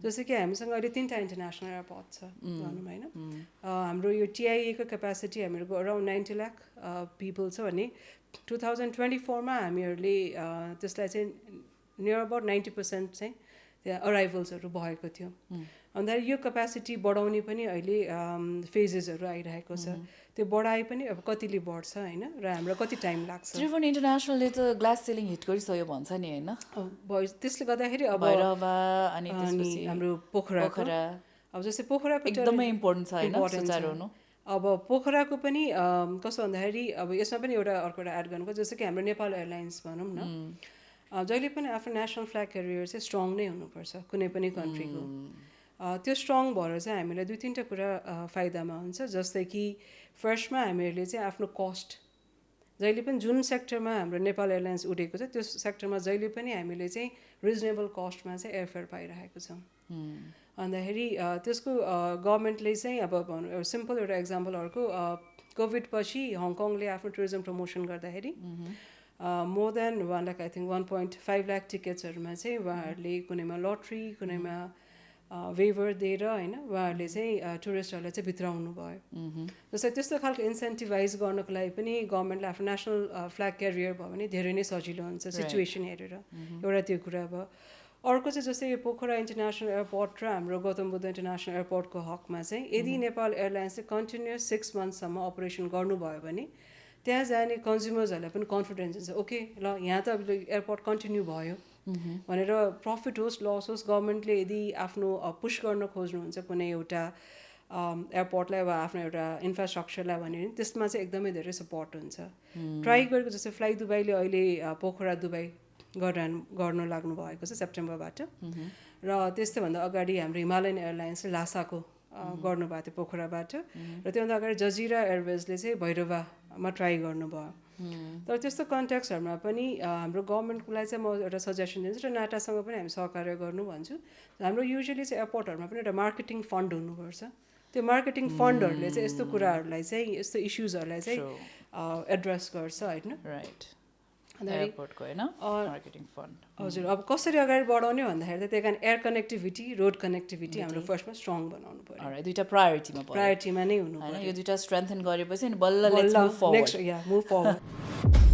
जस्तै कि हामीसँग अहिले 3टा इन्टरनेसनल एयरपोर्ट छ भनौँ होइन हाम्रो यो टिआइएको क्यापासिटी हामीहरूको अराउन्ड 90 लाख पिपल छ भने 2024मा हामीहरूले त्यसलाई चाहिँ नियर अबाउट 90% चाहिँ त्यहाँ अराइभल्सहरू भएको थियो अन्त यो क्यापासिटी बढाउने पनि अहिले फेजेसहरू आइरहेको छ त्यो बढाए पनि अब कतिले बढ्छ होइन र हाम्रो कति टाइम लाग्छ त्रिभुवन इन्टरनेसनलले त ग्लास सिलिङ हिट गरिसक्यो भन्छ नि होइन त्यसले गर्दाखेरि अब भैरवा अनि त्यसपछि हाम्रो पोखरा अब जस्तै पोखराको एकदमै इम्पोर्टेन्ट छ होइन सुचारू हुनु अब पोखराको पनि कस्तो भन्दाखेरि अब यसमा पनि एउटा अर्को एउटा एड गर्नुको जस्तो कि हाम्रो नेपाल एयरलाइन्स भनौँ न जहिले पनि आफ्नो नेसनल फ्ल्याग क्यारियर चाहिँ स्ट्रङ नै हुनुपर्छ कुनै पनि कन्ट्रीको त्यो स्ट्रङ भएर चाहिँ हामीलाई 2-3टा कुरा फाइदामा हुन्छ जस्तै कि फर्स्टमा हामीहरूले चाहिँ आफ्नो कस्ट जहिले पनि जुन सेक्टरमा हाम्रो नेपाल एयरलाइन्स उडेको छ त्यो सेक्टरमा जहिले पनि हामीले चाहिँ रिजनेबल कस्टमा चाहिँ एयरफेयर पाइरहेको छौँ अन्तखेरि त्यसको गभर्मेन्टले चाहिँ अब सिम्पल एउटा इक्जाम्पल अर्को कोभिड पछि हङकङले आफ्नो टुरिज्म प्रमोसन गर्दाखेरि more than 1 lakh I think 1.5 lakh टिकट्सहरूमा चाहिँ उहाँहरूले कुनैमा लट्री कुनैमा वेभर दिएर होइन उहाँहरूले चाहिँ टुरिस्टहरूलाई चाहिँ भित्राउनु भयो जस्तै त्यस्तो खालको इन्सेन्टिभाइज गर्नको लागि पनि गभर्मेन्टले आफ्नो नेसनल फ्ल्याग क्यारियर भयो भने धेरै नै सजिलो हुन्छ सिचुएसन हेरेर एउटा त्यो कुरा भयो अर्को चाहिँ जस्तै यो पोखरा इन्टरनेसनल एयरपोर्ट र हाम्रो गौतम बुद्ध इन्टरनेसनल एयरपोर्टको हकमा चाहिँ यदि नेपाल एयरलाइन्स चाहिँ कन्टिन्युस 6 मन्थसम्म अपरेसन गर्नुभयो भने त्यहाँ जाने कन्ज्युमर्सहरूलाई पनि कन्फिडेन्स हुन्छ ओके ल यहाँ त अब एयरपोर्ट कन्टिन्यू भयो भनेर प्रफिट होस् लस होस् गभर्मेन्टले यदि आफ्नो पुस गर्न खोज्नुहुन्छ कुनै एउटा एयरपोर्टलाई वा आफ्नो एउटा इन्फ्रास्ट्रक्चरलाई भने त्यसमा चाहिँ एकदमै धेरै सपोर्ट हुन्छ ट्राई गरेको जस्तै फ्लाइ दुबईले अहिले पोखरा दुबई गर्नु लाग्नु भएको छ सेप्टेम्बरबाट र त्यस्तोभन्दा अगाडि हाम्रो हिमालयन एयरलाइन्सले लासाको गर्नुभएको थियो पोखराबाट र त्योभन्दा अगाडि जजिरा एयरवेजले चाहिँ भैरवामा ट्राई गर्नुभयो तर त्यस्तो कन्ट्याक्ट्सहरूमा पनि हाम्रो गभर्मेन्टलाई चाहिँ म एउटा सजेसन दिन्छु र नाटासँग पनि हामी सहकार्य गर्नु भन्छु हाम्रो युजली चाहिँ एयरपोर्टहरूमा पनि एउटा मार्केटिङ फन्ड हुनुपर्छ त्यो मार्केटिङ फन्डहरूले चाहिँ यस्तो कुराहरूलाई चाहिँ यस्तो इस्युजहरूलाई चाहिँ एड्रेस गर्छ होइन राइट एयरपोर्टको होइन मार्केटिङ फन्ड हजुर अब कसरी अगाडि बढाउने भन्दाखेरि त्यही कारण एयर कनेक्टिभिटी रोड कनेक्टिभिटी हाम्रो फर्स्टमा स्ट्रङ बनाउनु पर्यो दुईटा प्रायोरिटीमा नै हुनु होइन यो दुईटा स्ट्रेन्थन गरेपछि अनि बल्ल let's move forward next yeah move forward